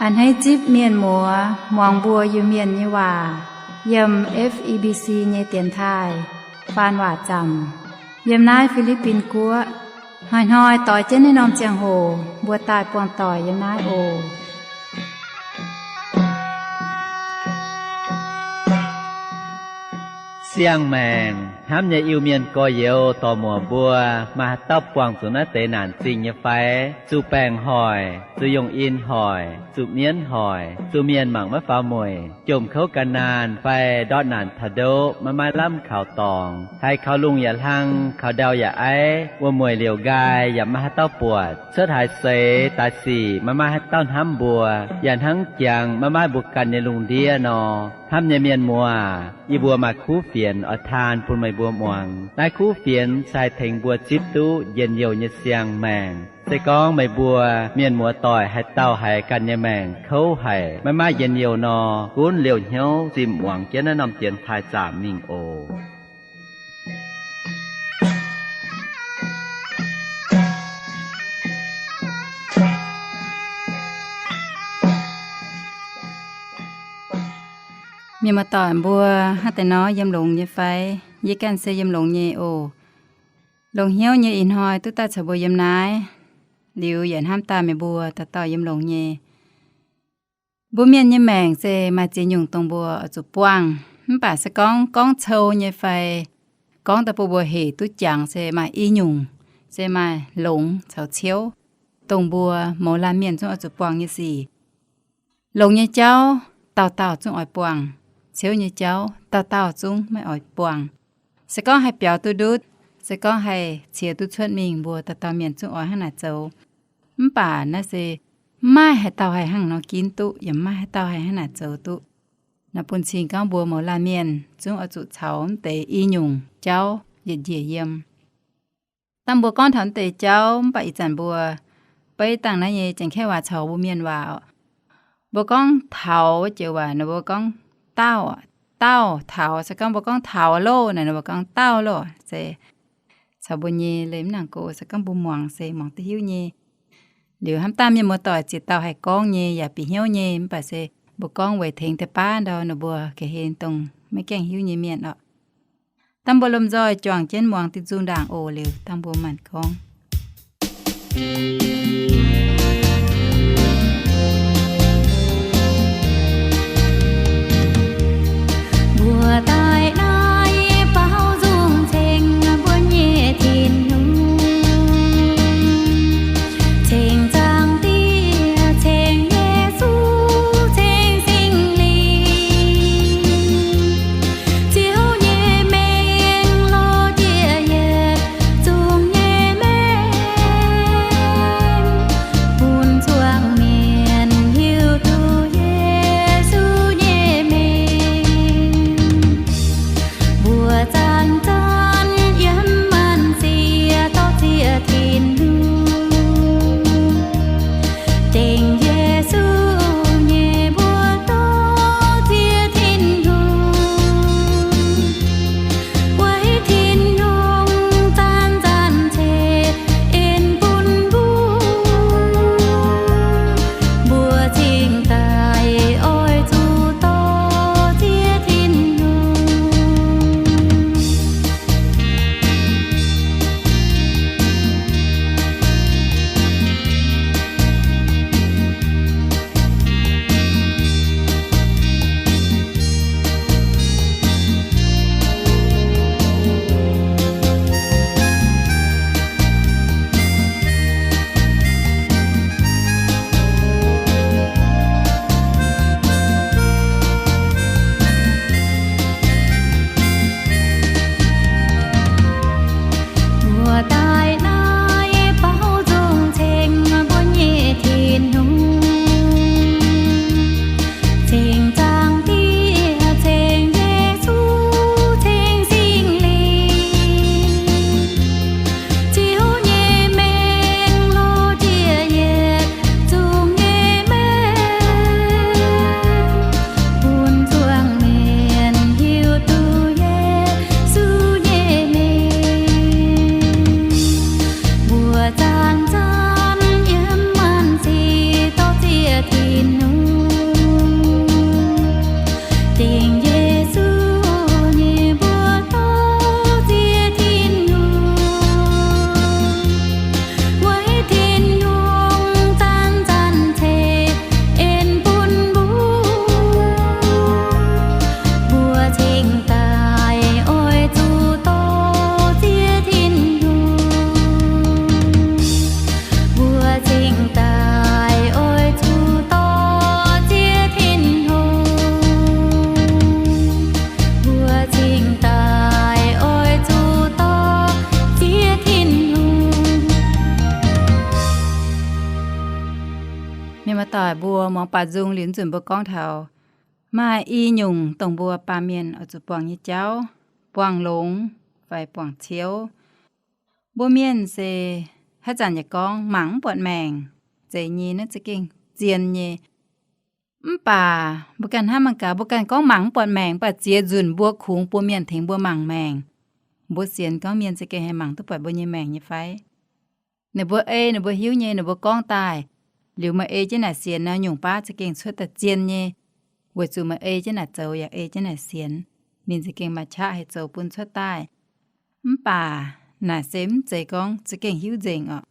A'hneiv zipv mienh muoz muangx mbuo Iu-Mienh nyei waac yiem F E B C nyei dienx taaih faan waac zaamc yiem naaiv Fi^li^bin Guoqv. Hnoi-hnoi doix jienv naaiv norm ziangh hoc mbuo daaih buangh doic yiem naaiv oc. Siang-maengc hnamv nyei Iu-Mienh gorx-youz dorc-muoc mbuo, maaih haaix dauh buangh zuqc naaiv deix naanc zingh nyei fai? Zuqc baengc hoic, zuqc yungh in hoic, zuqc mienv hoic, zuqc mienh mangc maiv faaux mueic, jomc kouv gan naanh fai ndortv naanc taux ndoqv maiv maaih lamh kaux dorngx, haiz kaux lungh yaac hlang, kaux ndau yaac aiv, wuom-mueic liouc nqaai yaac maiv maaih haaix dauh buatc, cuotv haaix seix daaih sic maiv maaih haaix dauh hnamv mbuo, yaac hnangv jangx maiv maaih mbuo ganh nyei lungh ndiev nor. Hnamv nyei mienh muoz, yie mbuo maaih kuv fienx oix taan bun meih mbuo muangx. Naaiv kuv fienx se haih tengx mbuo zipv duqv njien-youh nyei siang-maengc. Se gorngv meih mbuo mienh muoz doic haaix dauh haiz ganh nyei maengc kouv haic, maiv maaih njien-youh nor, gunv liouh hnyouv zimh muangx jienv naaiv norm dienx taaih zaamc mingh oc. Mienh muoz-doic mbuo, hnangv deix nor yiem longx nyei fai? Yie ganh se yiem longx nyei oc. Longx hnyouv nyei ih hnoi duqv daaih caux mbuo yiem naaiv, liuz yaac hnamv daaih meih mbuo dauh dauh yiem longx nyei. Mbuo mienh nyei maengc se maaih ziex nyungc dongh mbuo oix zuqc buangh. Mv baac se gorngv gorngv cou nyei fai gorngv daaih bun mbuo hec duqv jangx se maaih i nyungc, se maaih longx caux ciouv, dongh mbuo mouz laanh mienh zungv oix zuqc buangh nyei sic. Longx nyei jauv dauh dauh zungv oix buangh, ciouv nyei jauv dauh dauh zungv maiv oix buangh. Se gorngv haih biaux duqv ndutv, se gorngv haih ciex duqv cuotv mingh, mbuo dauh dauh mienh zungv oix hnangv naaic zoux. Mv baac naaiv se maiv maaih haaix dauh haih hnangv nor ginv duqv, yaac maiv maaih haaix dauh haih hnangv naaic zoux duqv. Naaiv bun cing gorngv mbuo mouz laanh mienh zungv oix zuqc caux mv deix i nyungc jauv yietc njiec yiem. Dangh mbuo gorngv taux mv deix jauv, mv baac ih zanc mbuo beiv dangh naaiv nyei Janx-Kaeqv waac caux mbuo Mienh waac oc. Mbuo gorngv taux joux waac nor mbuo gorngv dauh, dauh taux. Se gorngv mbuo gorngv taux loh naaic nor mbuo gorngv dauh loh. Se caux mbuo nyei leiz mv nangc go, se gorngv mbuo muangx se muangx duqv hiuv nyei. Liuz hnamv daaih mienh muoz-doic ziex dauh haih gorngv nyei yaac bieqc hnyouv nyei, mv baac se mbuo gorngv weic tengx deix baav ndau ninh mbuo ga'hlen dongh maiv gaengh hiuv nyei mienh oc. Dangh mbuo lomh nzoih juangc jienv muangx diuh nzung ndaangc oc. Liuz dangh mbuo maanc gorngv. Mbuo daaih naaiv baaux nzung ceng mbuo nyei Tin-Hungh, ceng Zaangc Diex, ceng Yesu, ceng Singx Lingh. Ziouv nyei mengh lorz jiex yietc zungv nyei mengh. Mbuo muangx baaux nzung liuz nzunc mbuo gorngv taux maaih i nyungc dongh mbuo baamh mienh oix zuqc buangh nyei jauv, buangh longx fai buangh ciouv. Mbuo mienh se haaix zanc yaac gorngv mangc mv buatc maengc, zeiz nyei naaiv za'gengh zien nyei. Mv baac mbuo ganh hnamv mangc gaax, mbuo ganh gorngv mangc mv buatc maengc, mv baac ziex nzunc mbuo kungx bun mienh tengx mbuo mangc maengc, mbuo sienx gorngv mienh za'gengh haih mangc duqv buatc mbuo nyei maengc nyei fai? Ninh mbuo ei, ninh mbuo hiuv nyei, ninh mbuo gorngv daaih, liuz meih ei jienv naaic sienx nor, nyungc baav za'gengh cuotv daaih zien nyei, weic zuqc meih ei jienv naaic zoux yaac ei jienv naaic sienx, ninh za'gengh maaih qaqv haih zoux bun cuotv daaih. Mv baac naaic se mv zeiz gorngv za'gengh hiuv nzengc orqc,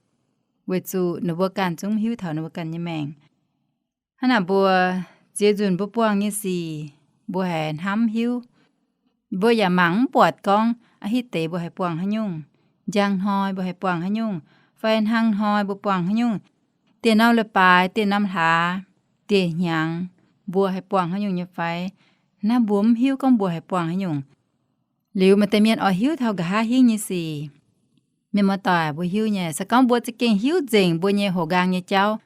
weic zuqc ninh mbuo ganh zungv hiuv taux ninh mbuo ganh nyei maengc. Hnangv naaic mbuo ziex nzunc mbuo buangh nyei sic, mbuo haiz hnamv hiuv. Mbuo yaac mangc mv buatc gorngv a'hitv deix mbuo haih buangh haaix nyungc, njang hnoi mbuo haih buangh haaix nyungc, fai hnangv hnoi mbuo buangh haaix nyungc, dieh norm leiz-baaix, dieh norm hlaax, dieh hnyangx, mbuo haih buangh haaix nyungc nyei fai? Naaiv mbuo mv hiuv gorngv mbuo haih buangh haaix nyungc. Liuz maaih deix mienh oix hiuv taux nqa'haav hingv nyei sic. Mienh muoz-doic, mbuo hiuv nyei, se gorngv mbuo za'gengh hiuv nzengc mbuo nyei houx nqaang nyei jauv,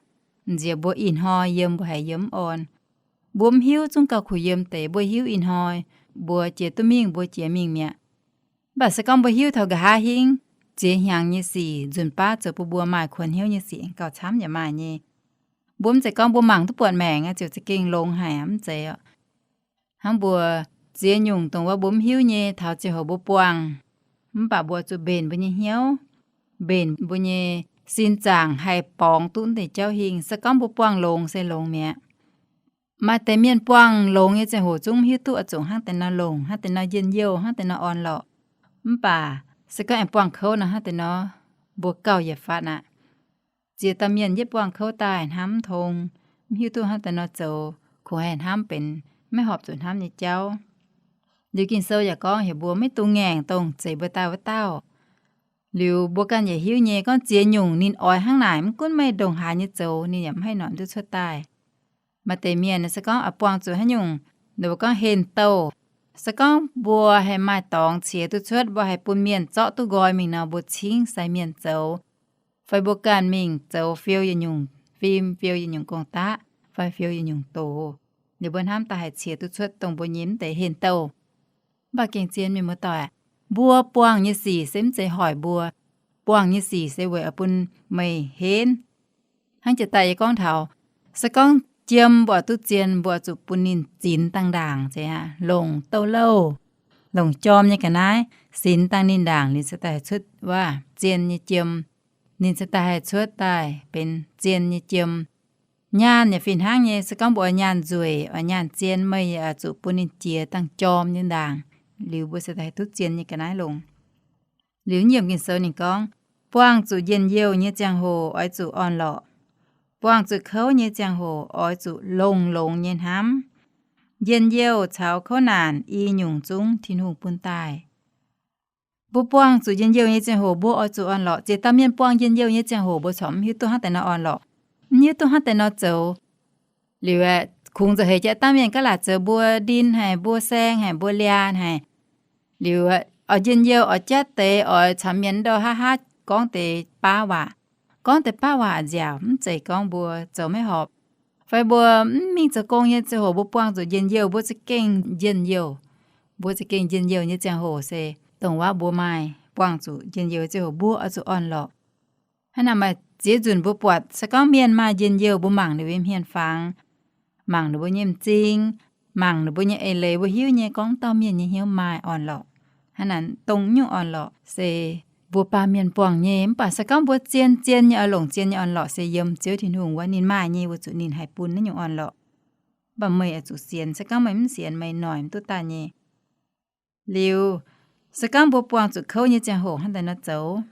nziex mbuo ih hnoi yiem mbuo haiz yiem mv orn. Mbuo mv hiuv zungv gauh kuh yiem deix, mbuo hiuv ih hnoi mbuo jiex duqv mingh mbuo jiex mingh mi'aqv. Mv baac se gorngv mbuo hiuv taux nqa'haav hingv, ziex hnyangx nyei sic, nzunc baav zoux bun mbuo maaih kuonx hnyouv nyei sic gauh camv yaac maaih nyei. Mbuo mv zeiz gorngv mbuo mangc duqv buatc maengc ziouc za'gengh longx haic, mv zeiz orqc. Hnangv mbuo ziex nyungc dongh wuov mbuo mv hiuv nyei taux ziangh hoc mbuo buangh, mv baac mbuo zuqc mbenc mbuo nyei hnyouv, mbenc mbuo nyei sin zaangc haih borngz duqv deix jauv hingh. Se gorngv mbuo buangh longx se longx mi'aqv. Maaih deix mienh buangh longx nyei ziangh hoc zungv mv hiuv duqv oix zuqc hnangv deix nor longc, hnangv deix nor njien-youh, hnangv deix nor orn-lorqc. Mv baac se gorngv aengx buangh kouv nor hnangv deix nor, mbuo gauh yietc fatv aqv. Ziex dauh mienh yietv buangh kouv daaih hnamv mv tong, mv hiuv duqv hnangv deix nor zoux, kungx haih hnamv benx maiv horpc zuqc hnamv nyei jauv. Liuz Ging-Sou yaac gorngv heuc mbuo maiv dungx ngaengc dongh zeix mbuo daaih wuov dauh. Liuz mbuo ganh yaac hiuv nyei gorngv ziex nyungc ninh oix hnangv naaic, mv gunv meih ndongc haaix nyei zoux, ninh yaac mv haih noic duqv cuotv daaih. Maaih deix mienh se gorngv oix buangh zuqc haaix nyungc, ninh mbuo gorngv henh douh. Se gorngv mbuo haih maaih dorngx ciex duqv cuotv, mbuo haih bun mienh zorqv duqv nqoi mingh nor, mbuo cingv sai mienh zoux, fai mbuo ganh mingh zoux fiou yietc nyungc fim, fiou yietc nyungc gong-daqv, fai fiou yietc nyungc doz, liuz mbuo hnamv daaih haih ciex duqv cuotv dongh mbuo nyei mv deix henh douh. Mv baac gengh zien mienh muoz-doic, mbuo buangh nyei sic se mv zeiz hoic mbuo. Buangh nyei sic se weic oix bun meih henv. Hnangv jiex daaih yie gorngv taux, se gorngv jiem mbuo oix duqv zien, mbuo oix zuqc bun ninh zinx dangh ndaangc, zeiz aqv, longc douh-louh, longc jorm nyei ga'naaiv sinx dangh ninh ndaangc, ninh cingx daaih haih cuotv waac zien nyei jiem. Ninh cingx daaih haih cuotv daaih benx zien nyei jiem. Nyaanh yaac fih hnangv nyei, se gorngv mbuo oix nyaanh nzueic, oix nyaanh zien, meih yaac oix zuqc bun ninh jiex dangh jorm nyei ndaangc, liuz mbuo cingx daaih haih duqv zien nyei ga'naaiv longc. Liuz nyiemc Ging-Sou ninh gorngv, buangh zuqc njien-youh nyei ziangh hoc oix zuqc orn-lorqc. Buangh zuqc kouv nyei ziangh hoc oix zuqc longx-longx nyei hnamv. Njien-youh caux kouv naanc i nyungc zungv Tin-Hungh bun daaih. Mbuo buangh zuqc njien-youh nyei ziangh hoc mbuo oix zuqc orn-lorqc. Ziex dauh mienh buangh njien-youh nyei ziangh hoc mbuo corc mv hiuv duqv hnangv deix nor orn-lorqc, mv hiuv duqv hnangv deix nor zoux. Liuz aeqv, kungx nza'heix jaax dangh mienh gaav laac zoux mbuo ndin haic, mbuo saeng haic, mbuo liaa haic. Liuz aeqv, oix njien-youh, oix jatv deix, oix caux mienh ndau haav haav gorngv deix baav waac. Gorngv deix baav waac nziaauc, mv zeiz gorngv mbuo zoux maiv horpc, fai mbuo mv mingh zoux gong nyei ziangh hoc mbuo buangh zuqc njien-youh, mbuo za'gengh njien-youh. Mbuo za'gengh njien-youh nyei ziangh hoc se dongh waac mbuo maaih buangh zuqc njien-youh nyei ziangh hoc mbuo oix zuqc orn-lorqc. Hnangv naaic maaih ziex nzunc mbuo buatc se gorngv mienh maaih njien-youh, mbuo mangc ninh mbuo nyei hmien-fangx, mangc ninh mbuo nyei m'zing, mangc ninh mbuo nyei eix leiz, mbuo hiuv nyei gorngv dauh mienh nyei hnyouv maaih orn-lorqc. Hnangv naaic dongh nyungc orn-lorqc se mbuo baamh mienh buangh nyei. Mv baac se gorngv mbuo zien-zien nyei oix longc zien nyei orn-lorqc se yiem Ziouv Tin-Hungh wuov, ninh maaih nyei weic zuqc ninh haih bun naaiv nyungc orn-lorqc. Mv baac meih oix zuqc sienx, se gorngv meih mv sienx, meih noic mv duqv daaih nyei. Liuz, se gorngv mbuo buangh zuqc kouv nyei ziangh hoc hnangv daaih nor zoux.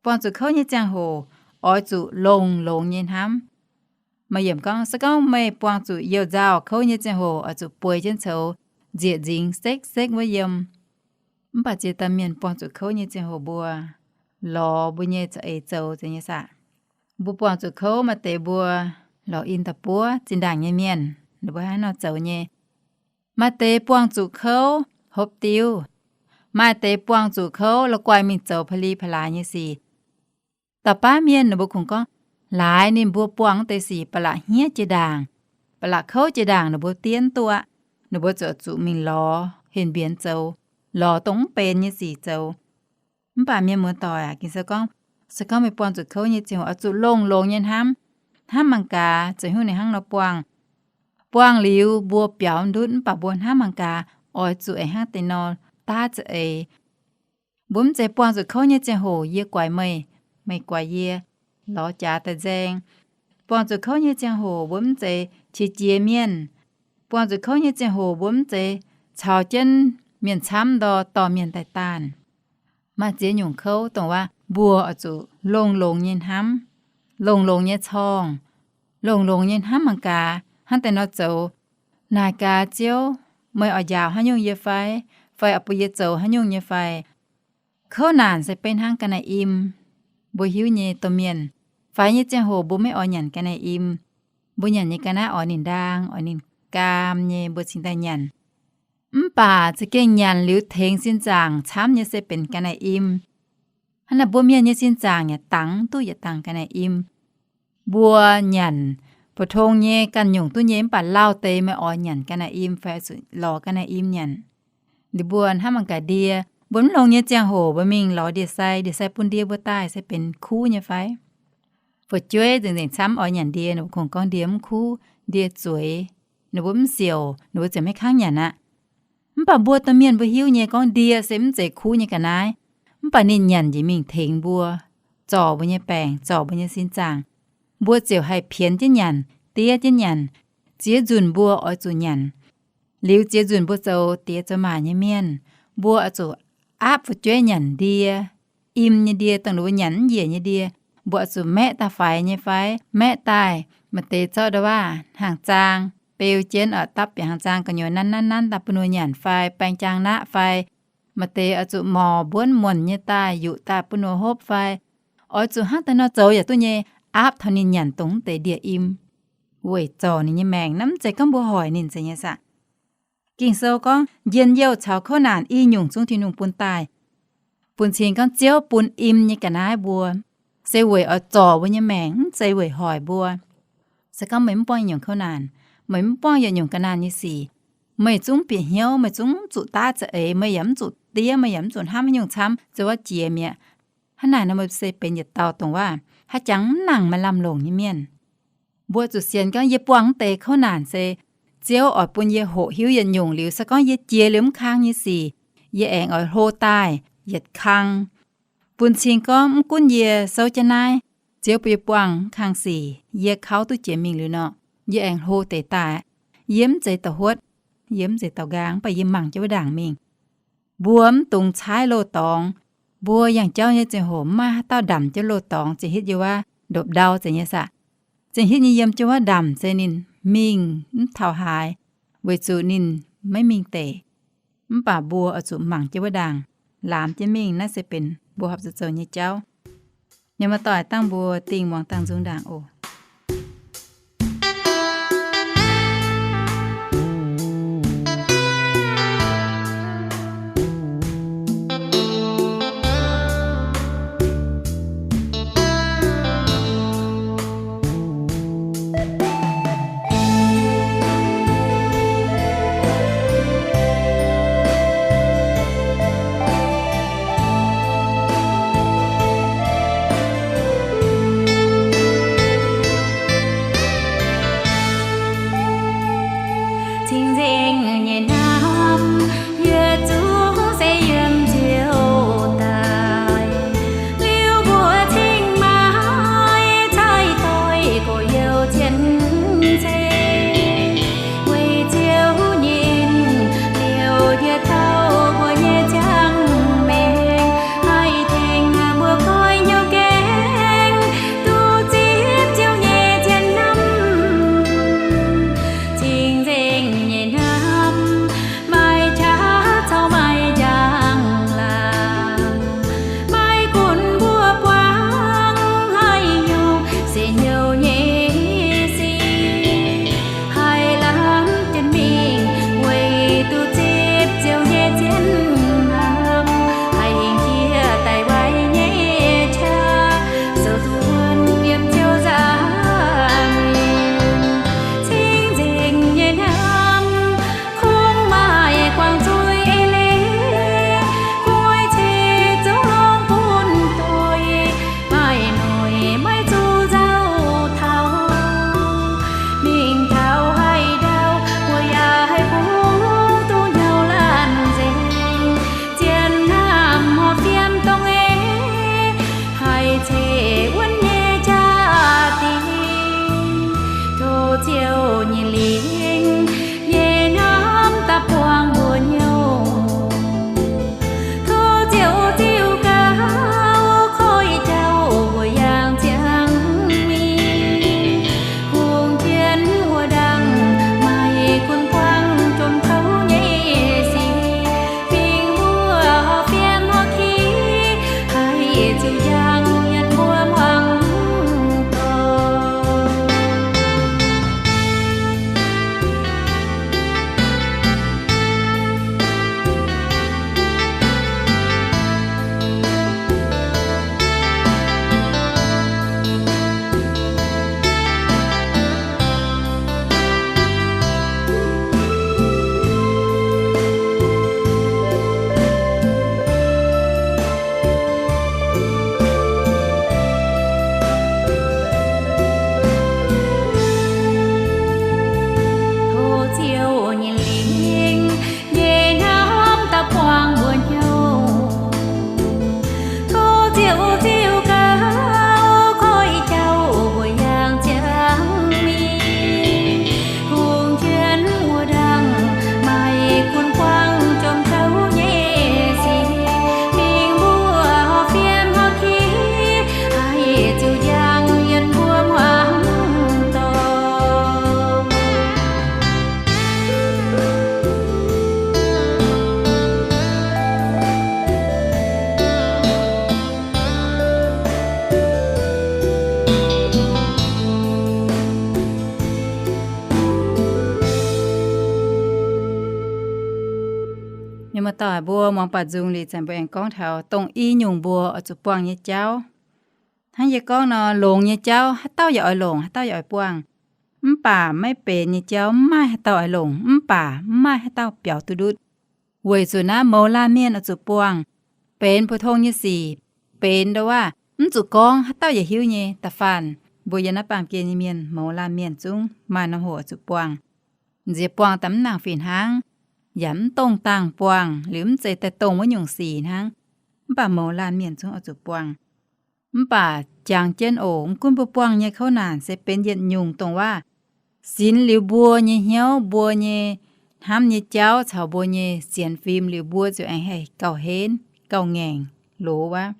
Buangh zuqc kouv nyei ziangh hoc oix zuqc longx-longx nyei hnamv. Maaih yiemc gorngv, se gorngv meih buangh zuqc youh nzauh kouv nyei ziangh hoc oix zuqc bueix jienv coux nzieqc nzingx sekv-sekv wuov yiem. Mv baac ziex dauh mienh buangh zuqc kouv nyei ziangh hoc mbuo lorz mbuo nyei za'eix zoux zeiz nyei saah. Mbuo buangh zuqc kouv, maaih deix mbuo lorz in da'buov zinh ndaangc nyei mienh, ninh mbuo hnangv nor zoux nyei. Maaih deix buangh zuqc kouv hopv diuv. Maaih deix buangh zuqc kouv la'guaih mingh zoux pa'li pa'laaix nyei sic. Dauh baav mienh ninh mbuo kungx gorngv, laaix ninh mbuo buangh deix sic ba'laqc hniev jiex ndaangc, Ba'laqc kouv jiex ndaangc ninh mbuo diev duqv aqv, ninh mbuo zuqc, zuqc mingh lorz henv mbienx zoux, lorz dongh mv benx nyei sic zoux. Mv baac mienh muoz-doic aac, Ging-Sou gorngv, se gorngv meih buangh zuqc kouv nyei ziangh hoc oix zuqc longx-longx nyei hnamv, hnamv mangc gaax zoux haaix nyungc ninh hnangv nor buangh. Buangh liuz mbuo biaux ndutv, mv baac mbuo hnamv mangc gaax oix zuqc aengx hnangv deix nor daav za'eix. Mbuo mv zeiz buangh zuqc kouv nyei ziangh hoc yie guaix meih, meih guaix yie, lorz jaax daaih nzaeng. Buangh zuqc kouv nyei ziangh hoc mbuo mv zeiz qiex jiez mienh. Buangh zuqc kouv nyei ziangh hoc mbuo mv zeiz caux jienv mienh camv ndor dorh mienh daaih daanh. Maaih ziex nyungc kouv dongh waac mbuo oix zuqc longx-longx nyei hnamv, longx-longx nyei corngh, longx-longx nyei hnamv mangc gaax hnangv deix nor zoux. Naaic gaax Ziouv, meih oix njaaux haaix nyungc yie fai? Fai oix bun yie zoux haaix nyungc nyei fai? Kouv naanc se beiv hnangv ga'naaiv-im. Mbuo hiuv nyei domh mienh, faix nyei ziangh hoc mbuo maiv oix nyanc ga'naaiv-im. Mbuo nyanc nyei ga'naaiv oix ninh ndaang, oix ninh gaam nyei mbuo cingx daaih nyanc. Mv baac za'gengh nyanc liuz tengx sin zaangc camv nyei se benx ga'naaiv-im. Hnangv naaic mbuo mienh nyei sin zaangc yaac dangx duqv yietc dangc ga'naaiv-im. Mbuo nyanc, mbu'tong nyei ganh nyungc duqv nyei, mv baac lauh deix meih oix nyanc ga'naaiv-im fai zuqc lorz ga'naaiv-im nyanc. Liuz mbuo hnamv mangc gaax ndie, mbuo mv longx nyei ziangh hoc mbuo mingh lorz ndie-sai, ndie-sai bun ndie mbuo daaih se benx kuv nyei fai? Fu'jueiv nzengc-nzengc camv oix nyanc ndie, ninh mbuo kungx gorngv ndie mv kuv, ndie zueiz, ninh mbuo mv siouc, ninh mbuo ziouc maiv kangv nyanc aqv. Mv baac mbuo domh mienh mbuo hiuv nyei gorngv ndie se mv zeiz kuv nyei ga'naaiv, mv baac ninh nyanc njiec mingh tengx mbuo, zorc mbuo nyei baengc, zorc mbuo nyei sin zaangc. Mbuo ziouc haih pienx jienv nyanc, diev jienv nyanc, ziex nzunc mbuo oix zuqc nyanc. Liuz ziex nzunc mbuo zoux diex zoux maac nyei mienh, mbuo oix zuqc aapv fu'jueiv nyanc ndie, im nyei ndie, dongh ninh mbuo nyanc mv njiec nyei ndie. Mbuo oix zuqc maeqv daaih faix nyei fai? Maeqv daaih, maaih deix zorqv ndau waac hnaangx-zaang beu jienv oc, dapv bieqc hnaangx-zaang gu'nyuoz nanv nanv nanv daaih bun ninh mbuo nyanc fai baeng jaang naqv fai? Maaih deix oix zuqc morc mbuonv muonc nyei daaih yuqc daaih bun ninh mbuo hopv fai? Oix zuqc hnangv daaih nor zoux yaac duqv nyei, aapv taux ninh nyanc dongh mv deix ndie-im, weic zorc ninh nyei maengc. Naaiv mv zeiz gorngv mbuo hoic ninh zeiz nyei saah. Ging-Sou gorngv njien-youh caux kouv naanc i nyungc zungv Tin-Hungh bun daaih. Bun cing gorngv Ziouv bun im nyei ga'naaiv mbuo, se weic oix zorc mbuo nyei maengc, mv zeiz weic hoic mbuo. Se gorngv meih mv buangh nyungc kouv naanc, meih mv buangh yietc nyungc ga'naanh nyei sic, meih zungv bieqc hnyouv, meih zungv mv zuqc daav za'eix, meih yaac mv zuqc diev, meih yaac mv zuqc hnamv haaix nyungc camv, zoux wuov jiex mi'aqv. Hnangv naaic nor meih se benx yietc dauh dongh waac haaix jangx mv nangc maaih lamh longc nyei mienh. Mbuo zuqc sienx gorngv yie buangh mv deix kouv naanc se Ziouv oix bun yie hoqc hiuv yietc nyungc liuz, se gorngv yie jiex liuz mv kang nyei sic, yie aengx oix hlo daaih yietc kang. Bun cing gorngv mv gunv yie souv jienv naaiv, Ziouv bun yie buangh mv kang sic, yie kauv duqv jiex mingh liuz nor, yie aengx hlo deix daaih. Yie mv zeiz dauh huotv, yie mv zeiz dauh nqaang, mv baac yie mangc jienv wuov ndaangc mingh. Mbuo mv dungx caaiv loz-dorngx. Mbuo yangh jauv nyei ziangh hoc maiv maaih haaix dauh ndamc jienv loz-dorngx za'hitv yiem wuov ndopv-ndau zeiz nyei saah. Za'hitv nyei yiem jienv wuov ndamc se ninh mingh mv taux haaix, weic zuqc ninh maiv mingh deic. Mv baac mbuo oix zuqc mangc jienv wuov ndaangc, laamz jienv mingh. Naaiv se benx mbuo horpc zuqc zoux nyei jauv. Mienh muoz-doic, dangh mbuo dingh muangx dangh nzung ndaangc oc. Mienh muoz-doic, mbuo muangx baac nzung liuz zanc mbuo aengx gorngv taux dongh i nyungc mbuo oix zuqc buangh nyei jauv. Hnangv yie gorngv nor, longx nyei jauv haaix dauh yaac oix longc, haaix dauh yaac oix buangh. Mv baac maiv benx nyei jauv mv maaih haaix dauh oix longc, mv baac mv maaih haaix dauh biaux duqv ndutv. Weic zuqc naaiv mouz laanh mienh oix zuqc buangh. Benx pou-tong nyei sic, benx ndo waav mv zuqc gorngv haaix dauh yaac hiuv nyei. Da'faanh mbuo yiem naaiv baamh gen nyei mienh, mouz laanh mienh zungv maaih norm hoc oix zuqc buangh. Nziex buangh daaih mv nangc fih hnangv, yaac mv dongh dangh buangh, liuz mv zeiz daaih dongh wuov nyungc sic hnangv. Mv baac mouz laanh mienh zungv oix zuqc buangh. Mv baac jangx jienv oc, mv gunv mbuo buangh nyei kouv naanc se benx yietc nyungc dongh waav sinx liuz mbuo nyei hnyouv, mbuo nyei hnamv nyei jauv caux mbuo nyei sienx fim liuz, mbuo ziouc aengx haih gauh henv, gauh ngaengc loz wuov.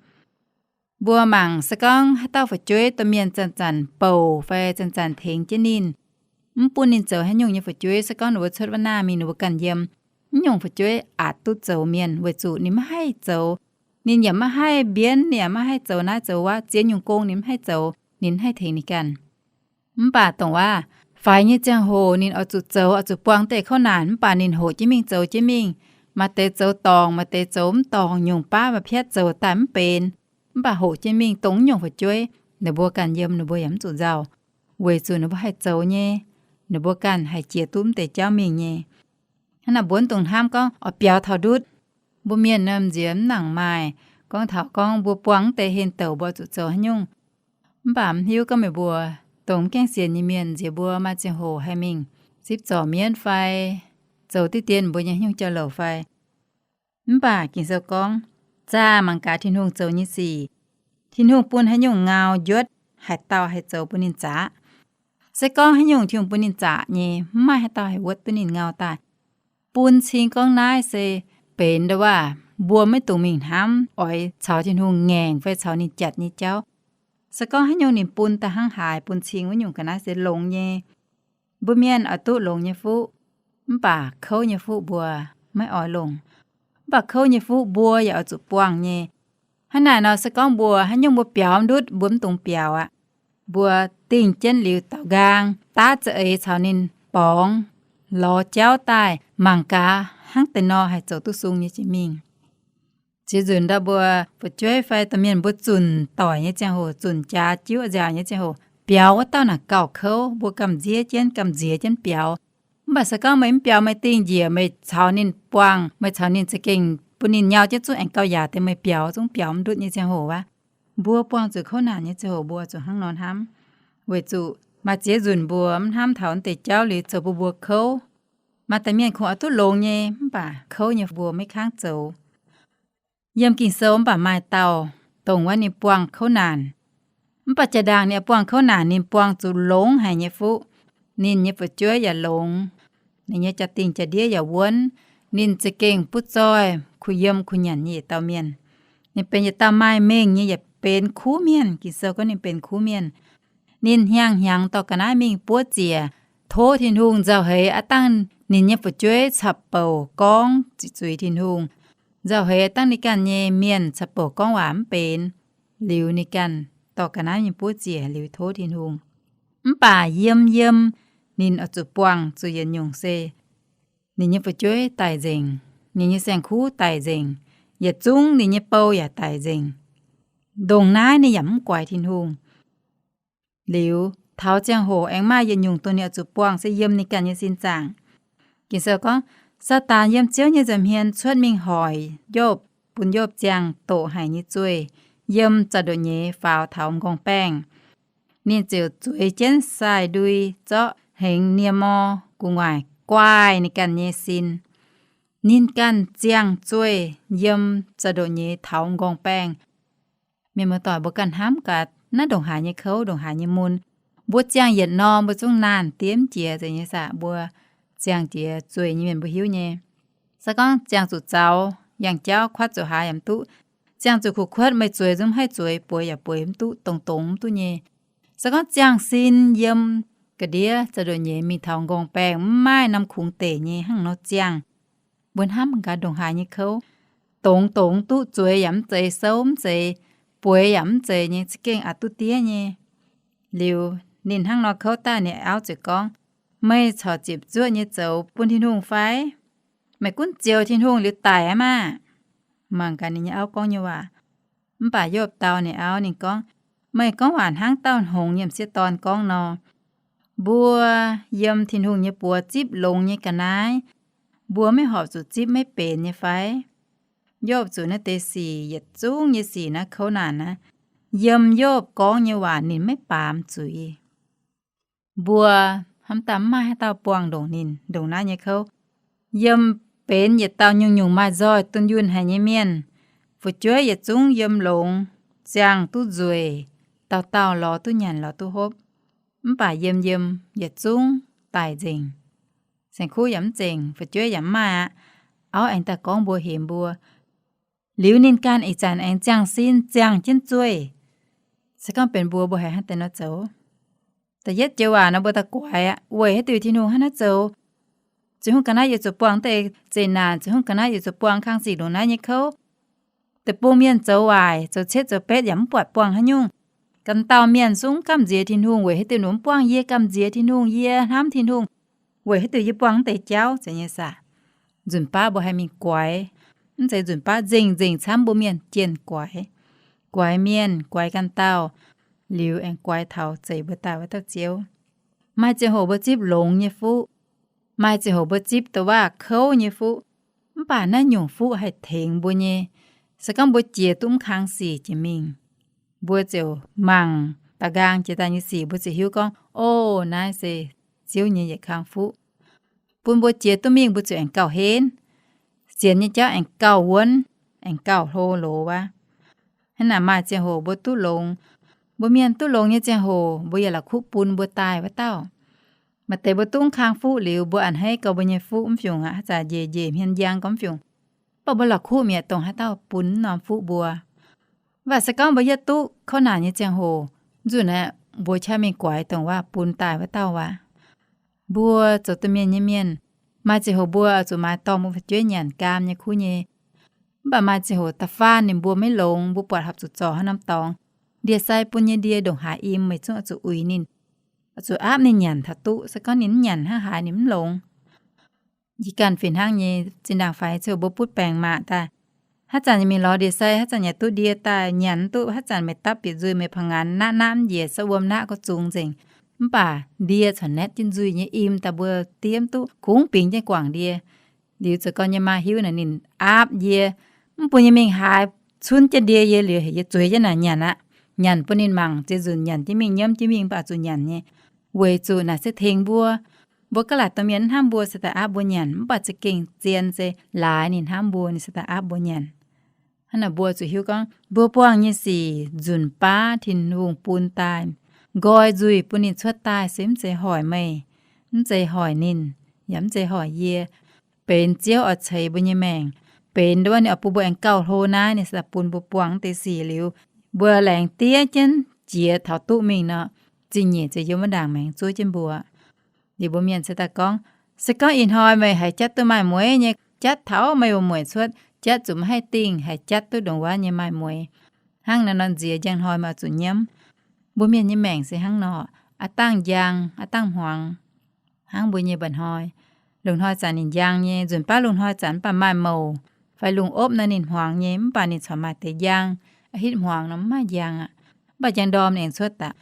Mbuo mangc se gorngv haaix dauh fu'jueiv domh mienh zanc-zanc bouc fai zanc-zanc tengx jienv ninh, mv bun ninh zoux haaix nyungc nyei fu'jueiv, se gorngv ninh mbuo cuotv wuov naaiv mingh ninh mbuo ganh yiem, mv nyungc fu'jueiv aqc duqv zoux mienh weic zuqc ninh maiv haih zoux. Ninh yaac maiv haih mbienv, ninh yaac maiv haih zoux naaiv zoux wuov, ziex nyungc gong ninh mv haih zoux, ninh mv haih tengx ninh ganh. Mv baac dongh waav faix nyei ziangh hoc ninh oix zuqc zoux, oix zuqc buangh deix kouv naanc, mv baac ninh hoqc jienv mingh zoux jienv mingh. Maaih deix zoux dorngc, maaih deix zoux mv dorngc, nyungc baav maaih piatv zoux daaih mv benx. Mv baac hoqc jienv mingh dongh mv nyungc fu'jueiv, ninh mbuo ganh yiem ninh mbuo yaac mv zuqc nzauh, weic zuqc ninh mbuo haih zoux nyei, ninh mbuo ganh haih jiex duqv mv deix jauv mingh nyei. Hnangv naaic mbuo mv dungx hnamv gorngv oix biaux taux ndutv. Mbuo mienh nor nziex mv nangc maaih gorngv taux gorngv mbuo buangh mv deix hên douc mbuo zuqc zoux haaix nyungc. Mv baac mv hiuv gorngv meih mbuo dongh mv gaengh sienx nyei mienh nziex mbuo maaih ziangh hoc haih mingh zipv zorc mienv fai zoux diqv dien mbuo nyei haaix nyungc jauv-louc fai. Mv baac Ging-Sou gorngv, zaah mangc gaax Tin-Hungh zoux nyei sic. Tin-Hungh bun haaix nyungc ngau njuotv, haaix dauh haih zoux bun ninh zaqc? Se gorngv haaix nyungc Tin-Hungh bun ninh zaqc nyei, mv maaih haaix dauh haih wuotv duqv ninh ngau daaih. Bun cing gorngv naaiv se benx ndo waac mbuo maiv dungx mingh hnamv oix caux Tin-Hungh ngaengc fai caux ninh jatc nyei jauv. Se gorngv haaix nyungc ninh bun daaih hnangv haaix, bun cing wuov nyungc ga'naaiv se longx nyei. Mbuo mienh oix duqv longx nyei fuqv, mv baac kouv nyei fuqv mbuo maiv oix longc. Mv baac kouv nyei fuqv mbuo yaac oix zuqc buangh nyei. Hnangv naaic nor, se gorngv mbuo haaix nyungc mbuo biaux ndutv, mbuo mv dungx biaux aqv. Mbuo dingh jienv liuz daaux nqaang, daav za'eix caux ninh borngz, lorz jauv daaih mangc gaax hnangv deix nor haih zoux duqv sung nyei jiex mingh. Ziex nzunc ndau mbuo fu'jueiv fai domh mienh mbuo zunc doic nyei ziangh hoc, zunc jaax jiuv nziaauc nyei ziangh hoc, biaux wuov dauh naaic gauh kouv, mbuo gamh nziev jienv, gamh nziex jienv biaux. Mv baac se gorngv meih mv biaux, meih dingh njiec, meih caux ninh buangh, meih caux ninh za'gengh bun ninh nyau jienv zungv aengx gauh yaac deix meih biaux zungv biaux mv ndutv nyei ziangh hoc aqv. Mbuo buangh zuqc kouv naanc nyei ziangh hoc mbuo zuqc hnangv nor hnamv, weic zuqc maaih ziex nzunc mbuo mv hnamv taux naaiv deix jauv liuz zoux bun mbuo kouv. Maaih deix mienh kungx oix duqv longx nyei, mv baac kouv nyei mbuo maiv kangv zoux. Yiem Ging-Sou mv baac maaih dauh dongh wuov ninh buangh kouv naanc. Mv baac jaa-ndaangc ninh buangh kouv naanc ninh buangh zuqc longx haic nyei fuqv. Ninh nyei fu'jueiv yaac longx, ninh nyei jaa-dingh jaa-ndiev yaac wuonv. Ninh za'gengh butv zoih, kuh yiem kuh nyanc nyei yietc dauh mienh. Ninh benx yietc dauh maaih mengh nyei, yaac benx kuv mienh. Ging-Sou gorngv ninh benx kuv mienh. Ninh hnyangx-hnyangx dorh ga'naaiv mingh buov ziec, tov Tin-Hungh. Nzauh heix aav dangh ninh nyei fu'jueiv caqv-bouc gorngv ziqc zuiz Tin-Hungh. Nzauh heix aav dangh ninh ganh nyei mienh caqv-bouc gorngv waac mv benx. Liuz ninh ganh dorh ga'naaiv mingh buov ziec liuz tov Tin-Hungh. Mv baac yiem yiem ninh oix zuqc buangh zuqc yietc nyungc se ninh nyei fu'jueiv daic nzengc, ninh nyei saeng-kuv daic nzengc, yietc zungv ninh nyei bou yaac daic nzengc. Ndongc naaiv ninh yaac mv guaix Tin-Hungh. Liuz taux ziangh hoc aengx maaih yietc nyungc dongh ninh oix zuqc buangh se yiem ninh ganh nyei sin zaangc. Ging-Sou gorngv, Saadaan yiem Ziouv nyei nza'hmien cuotv mingh hoic Yopv, bun Yopv ziangh doqc haic nyei zueih yiem za'ndoqc nyeiz faaux taux m'nqorngv-baengh. Ninh ziouc zueiz jienv sai-ndui zorqv hnengx nie-mor gu'nguaaic guaaih ninh ganh nyei sin. Ninh ganh ziangh zueih yiem za'ndoqc nyeiz taux m'nqorngv-baengh. Mienh muoz-doic, mbuo ganh hnamv gaax, naaiv ndongc haaix nyei kouv, ndongc haaix nyei mun. Mbuo ziangh yietc norm mbuo zungv naanh diev mv jiex, zeiz nyei saah? Mbuo ziangh jiex zueih nyei mienh mbuo hiuv nyei. Se gorngv ziangh zuqc zaux, yangh jauv kuatv zuqc haaix yaac mv duqv. Ziangh zuqc kuv kuotv, meih zueiz zungv mv haih zueiz, bueix yaac bueix mv duqv, dongz dongz mv duqv nyei. Se gorngv ziangh sin yiem ga'ndiev za'ndoqc nyeiz mingh taux m'nqorngv-baengh, mv maaih norm kungx deic nyei, hnangv nor ziangh. Mbuo hnamv gaax ndongc haaix nyei kouv. Dongz dongz mv duqv, zueiz yaac mv zeiz, souv mv zeiz, bueix yaac mv zeiz nyei, za'gengh aqc duqv diev nyei. Liuz ninh hnangv nor kouv daaih, ninh auv ziouc gorngv, Meih corc ziepc zuoqv nyei zoux bun Tin-Hungh fai? Meih gunv zioux Tin-Hungh liuz daic aqv maah! Mangc gaax ninh nyei auv gorngv nyei waac. Mv baac Yopv dau ninh auv, ninh gorngv, Meih gorngv waac hnangv dauh hngongx nyiemc sieqv dorn gorngv nor. Mbuo yiem Tin-Hungh nyei buoz zipv longx nyei ga'naaiv, mbuo maiv horpc zuqc zipv maiv benx nyei fai? Yopv zuqc naaiv deix sic, yietc zungv nyei sic naaiv kouv naanc naaiv, yiem Yopv gorngv nyei waac ninh maiv baamz zuiz. Mbuo hnamv daaih mv maaih haaix dauh buangh ndongc ninh ndongc naaiv nyei kouv. Yiem benx yietc dauh nyungc-nyungc maaih nzoih dunh yunh haic nyei mienh. Fu'jueiv yietc zungv yiem longx, ziangh duqv nzueic, dauh dauh lorz duqv nyanc lorz duqv hopv. Mv baac yiem yiem yietc zungv daic nzengc. Saeng-kuv yaac mv zengc, fu'jueiv yaac mv maaih aqv. Auv aengx daaih gorngv mbuox hemx mbuo, liuz ninh ganh ih zanc aengx ziangh sin ziangh jienv zueih. Se gorngv benx mbuo, mbuo haih hnangv deix nor zoux? Da'yietv joux waac nor mbuo daaih guaix aqv, weic haaix diuc Tin-Hungh hnangv naaiv zoux? Ziouv Tin-Hungh ga'naaiv yie zuqc buangh deix zeqc naanc, Ziouv Tin-Hungh ga'naaiv yie zuqc buangh kang sic ndongc naaiv nyei kouv. Deic-bung mienh zoux waaic, zoux cietv zoux betv yaac mv buatc buangh haaix nyungc. Ganh dauh mienh zungv gamh nziex Tin-Hungh, weic haaix diuc ninh mv buangh yie gamh nziex Tin-Hungh, yie hnamv Tin-Hungh, weic haaix diuc yie buangh mv deix jauv? Zeiz nyei saah? Nzunc baav mbuo haih mingh guaix, mv zeiz nzunc baav nzengc-nzengc camv mbuo mienh jienh guaix. Guaix mienh, guaix ganh dauh, liuz aengx guaix taux zeix mbuo daaih wuov dauh Ziouv. Maaih ziangh hoc mbuo zipv longx nyei fuqv. Maaih ziangh hoc mbuo zipv dongh waac kouv nyei fuqv. Mv baac naaiv nyungc fuqv haih tengx mbuo nyei. Se gorngv mbuo jiex duqv mv kang sic jiex mingh, mbuo ziouc mangc da'nqaang jiex daaih nyei sic, mbuo ziouc hiuv gorngv, O, naaiv se Ziouv nyei yietc kang fuqv, bun mbuo jiex duqv mingh mbuo ziouc aengx gauh henv. Sienx nyei jauv aengx gauh wuonv, aengx gauh hlo loz wuov. Hnangv naaic maaih ziangh hoc mbuo duqv longx. Mbuo mienh duqv longx nyei ziangh hoc mbuo yaac la'kuqv bun mbuo daaih wuov dauh. Maaih deix mbuo duqv mv kang fuqv liuz, mbuo a'hneiv gauh mbuo nyei fuqv mv fiungc aqv, haaix zanc njiec njiec hmien njang gauh mv fiungc. Mv baac mbuo la'kuqv mi'aqv dongh haaix dauh bun mv norm fuqv mbuo. Mv baac se gorngv mbuo yietv duqv kouv naanc nyei ziangh hoc, nzunc aeqv, mbuo qaqv mingh guaix dongh waac bun daaih wuov dauh waac. Mbuo zoux domh mienh nyei mienh, maaih ziangh hoc mbuo oix zuqc maaiz dorh mbuo fu'jueiv nyanc gaam nyei kuv nyei. Mv baac maaih ziangh hoc da'faanh ninh mbuo maiv longx, mbuo buatc horpc zuqc zorc haaix norm dorngx. Ndie-sai bun nyei ndie ndongc haaix im, meih zungv oix zuqc uix ninh, oix zuqc aapv ninh nyanc taux duqv. Se gorngv ninh mv nyanc hnangv haaix ninh mv longx. Yie ganh fih hnangv nyei, zinh ndaangc faix ziouc mbuo butv baengc maac daaih. Haaix zanc yaac mingh lorz ndie-sai, haaix zanc yaac duqv ndie daaih nyanc mv duqv, haaix zanc meih dapv bieqc nzuih, meih pa'ngaanx naqv naqv mv njiec, sa wuom naqv gorngv zungx nzengc. Mv baac ndie corc naetv jienv nzuih nyei im daaih mbuo diev mv duqv, kungx bingx jienv guangc ndie. Liuz zoux gau nyei maa hiuv naaic ninh aapv yie, mv bun yie mingh haaix, cunv jienv ndie yie liuz heuc yie zueiz jienv naaic nyanc aqv. Nyanc bun ninh mangc, ziex nzunc nyanc jienv mingh, nyiemv jienv mingh, mv baac zuqc nyanc nyei. Weic zuqc naaic se tengx mbuo. Mbuo gaav laaic domh mienh mv hnamv mbuo se daaih aapv mbuo nyanc, mv baac za'gengh zien se laaix ninh hnamv mbuo, ninh se daaih aapv mbuo nyanc. Hnangv naaic mbuo zuqc hiuv gorngv mbuo buangh nyei sic nzunc baav Tin-Hungh bun daaih, nqoi nzuih bun ninh cuotv daaih se mv zeiz hoic meih, mv zeiz hoic ninh, yaac mv zeiz hoic yie. Benx Ziouv oix ceix mbuo nyei maengc. Benx wuov ninh oix bun mbuo aengx gauh hlo naaiv, ninh se daaih bun mbuo buangh deix sic liuz, mbuo laengz diev jienv jiex taux duqv mingh nor, zingh nyeic ziouc yiem wuov ndaangc maengx zuov jienv mbuo. Liuz mbuo mienh se daaih gorngv, se gorngv ih hnoi meih haiz jatv duqv maaih mueiz nyei, jatv taux meih wuom-mueic cuotv, jatv zuqc maiv haih dingh, haiz jatv duqv ndongc wuov nyei maaih mueiz. Hnangv naaiv nor nziex njang hnoi meih oix zuqc nyiemv. Mbuo mienh nyei maengc se hnangv nor, aav dangh njang, aav dangh hmuangx. Hnangv mbuo nyei mba'hnoi, lungh hnoi zanc ninh njang nyei, nzunc baav lungh hnoi zanc mv baac maaih mouc fai lungh opv nor ninh hmuangx nyei, mv baac ninh corc maaih deix njang, aa hitv hmuangx nor mv maaih njang aqv. Mv baac njang ndorm ninh aengx cuotv daaih.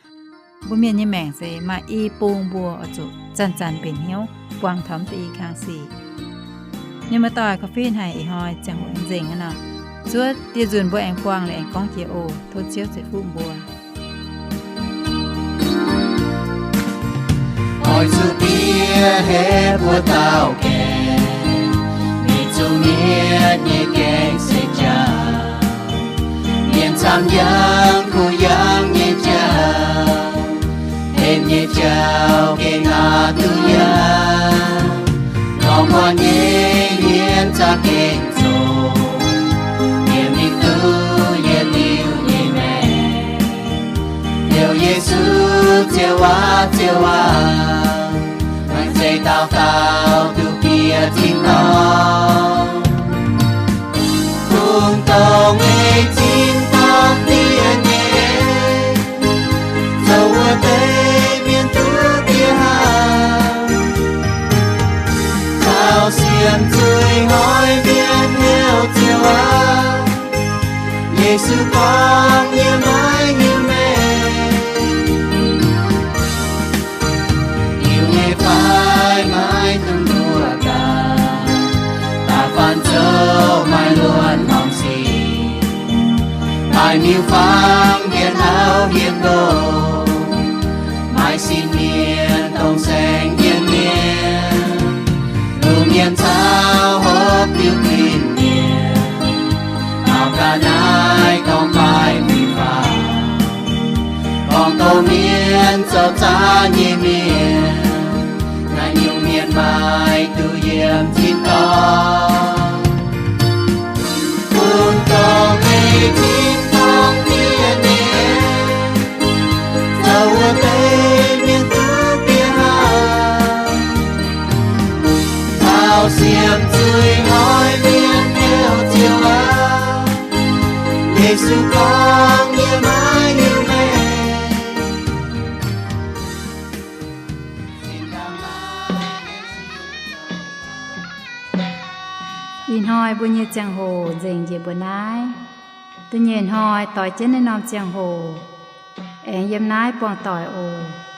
Mbuo mienh nyei maengc se maaih i bung mbuo oix zuqc zanc-zanc mbenc hnyouv buangh taux mv deix i kang sic. Ninh muoz-doic korv-fiqv haic ih hnoi ziangh hoc aengx nzengc aqv nor. Zuov dieh nzunc mbuo aengx buangh liuz aengx gorngv jiex oc. Tov Ziouv ceix fuqv mbuo. Oix zuqc bieqc hepc mbuo dauh gaengh, mingh zuqc mietc nyei gaengh se jauv. Mienh camv yangh kuh yangh nyei jauv, hepc nyei jauv gengh aqc duqv yangh. Lorz muonc nyei hmien za'gengh zoqc, yie mingh duqv yietc liuz nyei maengc. Heuc Yesu, Ziouv aac, Ziouv aac, meih zeiz dauh dauh duqv bieqc tin-dorngh. Kungx dongh meih tin-dorngh diev nyei, zoux wuov deix mienh duqv diev hnangv. Taux sienx zuiz Hnoi mienh heuc Ziouv aac, Yesu gorngv, Yie maiv hiuv meih. Hiuv meih fai maiv dungx mbuoqc gaax, da'faanh zoux maaih luonx horngc sic, maaih miuc-fangv hietv auv hietv ndoh, maaih sin mienh dongh saeng jienv mienh, lungh mienh caux hopv diuh guinh mienh. Taux ga'naaiv gorngv maaih miuc-fangv, gorngv doz mienh zoux zaangc nyei mienh, naaiv nyungc mienh maaih duqv yiem tin-dorngh. Bun dongh meih tin-dorngh mienh nyei, zoux wuov deix mienh duqv bieqc haic. Taux siemv zuiz hnoi mienh heuc Ziouv aac, Yesu gorngv, Yie maiv hiuv meih. Ih hnoi mbuo nyei ziangh hoc nzengc njiec mbuo naaiv. Da'nyeic hnoi doix jienv naaiv norm ziangh hoc, aengx yiem naaiv buangh doic oc.